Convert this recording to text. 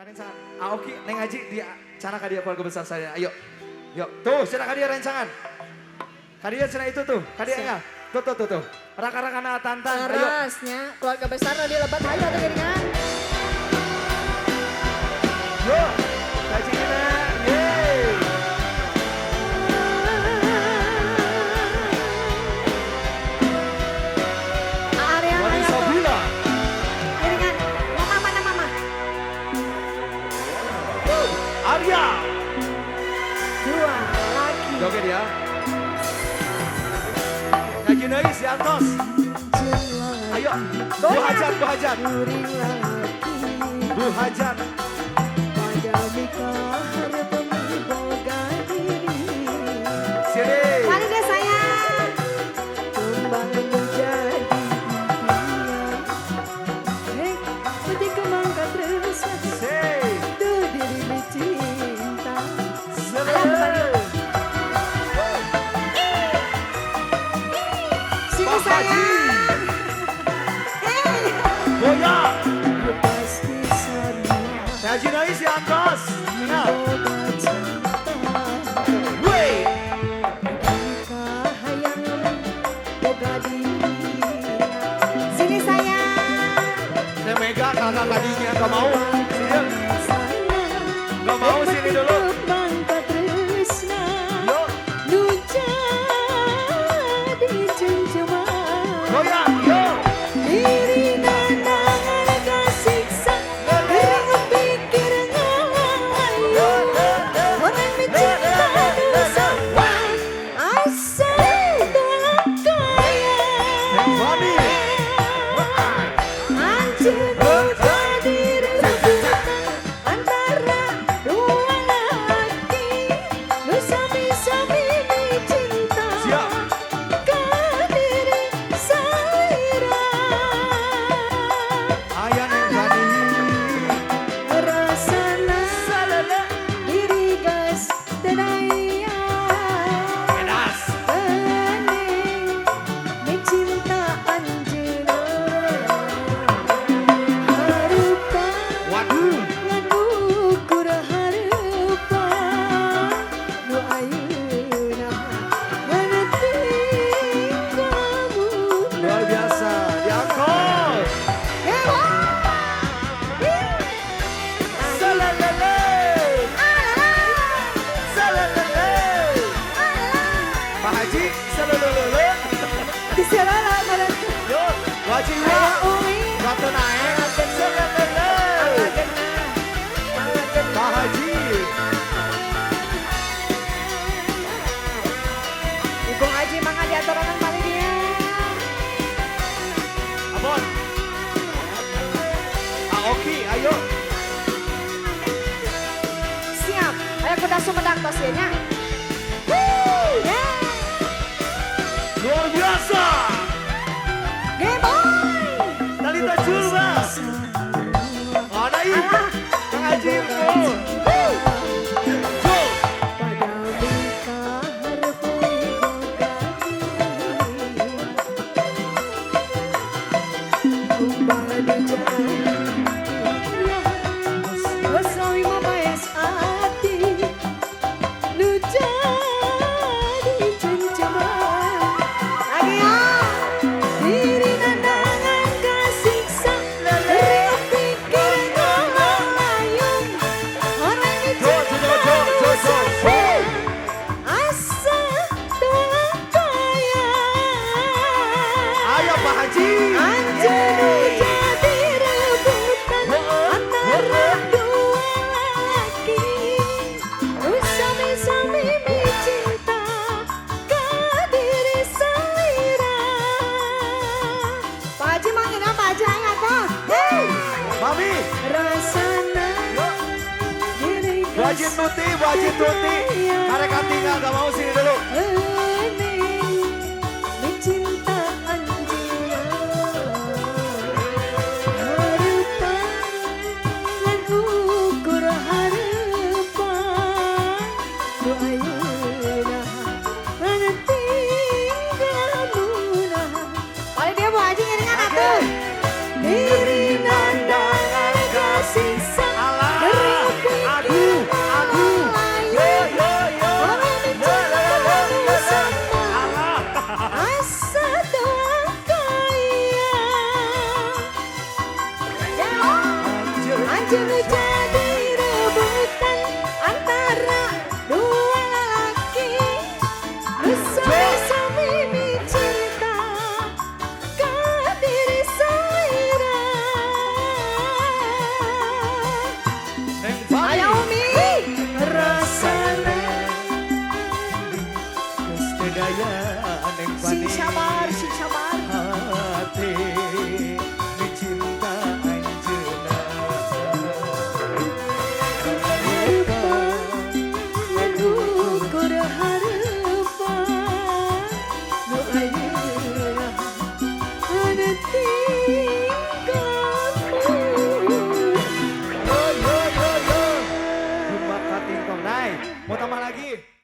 Karencangan. Aoki, Neng Haji, dia cana ka dia keluarga besar saya. Ayo. Yuk, tuh cina ka dia rencangan. Ka dia cina itu tuh, ka dia enggak. Tuh tuh tuh tuh. Raka-rakana tantan, ayo. Terasnya, keluarga besar di lebat, ayo atuh geuningan. Yo, kajina, yeay. Area Wani ayo tuh. Sabila. Geuningan, mama mana mama? Arya. Dua lagi. Joget ya. Ngaji Neis di atas. Ayo, Bu Hajat, Bu Hajat. Bu Hajat. Sini. Mari deh sayang. Say. Sini Pak Haji. sayang. Hey. Goyang. Ngaji Neis di atas. Nah. Wey. Sini sayang. Saya Mega kakak tadinya gak mau. Sini. Gak mau sini dulu. Yuk. Goyang. Yuk. Neng Fani. Antara dua laki nu sami-sami cinta. Siap. Kadiri salira. Ayah Neng Fani. Rasana diri gas tedaya. Edas. Ening mencinta anjeunna. Harupa Waduh. ngan ukur harupa nu ayeuna ngan tinggalmuna. Luar biasa. Diangkut. Salalele. Salalele. Pak Haji, salalele. Diserala mana? Yo, wajib Ayo wa. Umi. Kata naik. Salalele. Pak Haji. Ibu Haji mangga diaturanan paling dia. Abon. Aoki, ayo. Siap. Ayo kuda Sumedang tos ieu nya. Yeah. Luar biasa. Game boy. Talita Julba. Mana ih? Kang Haji. Oh. Jul. Lagi ya. Diri nandangan kasiksa, pikir ngalayung, orang Jo, jo, jo, jo, jo, jo. Asa tolak kaya. Ayo Pak Haji. Anjeun jadi rebutan antara dua laki. Nu sami-sami cinta ka diri salira. Pak Haji manggil Pak Haji ayo atuh. Hey. Mami. Rasana diri Wajib Tuti, wajib Tuti. Karek tinggal gak mau sini dulu. Ening mencinta anjeunna. Harupa ngan ukur harupa nu ayeuna ngan tinggalmuna. Paling dia Bu Haji ngiringan atuh. Diri nandang kasiksa. Alah. Nu jadi rebutan antara dua lelaki, nu sami-sami cinta ka diri salira. Neng Fani. Ayo, Umi. Rasana geus teu daya, Neng Sing Fani. sabar, sing sabar. Hati micinta anjeunna. Ukur harapan nu ayeuna anu tinggal. Yo yo yo yo. Rumah katingkong, Nay. Mau tambah lagi?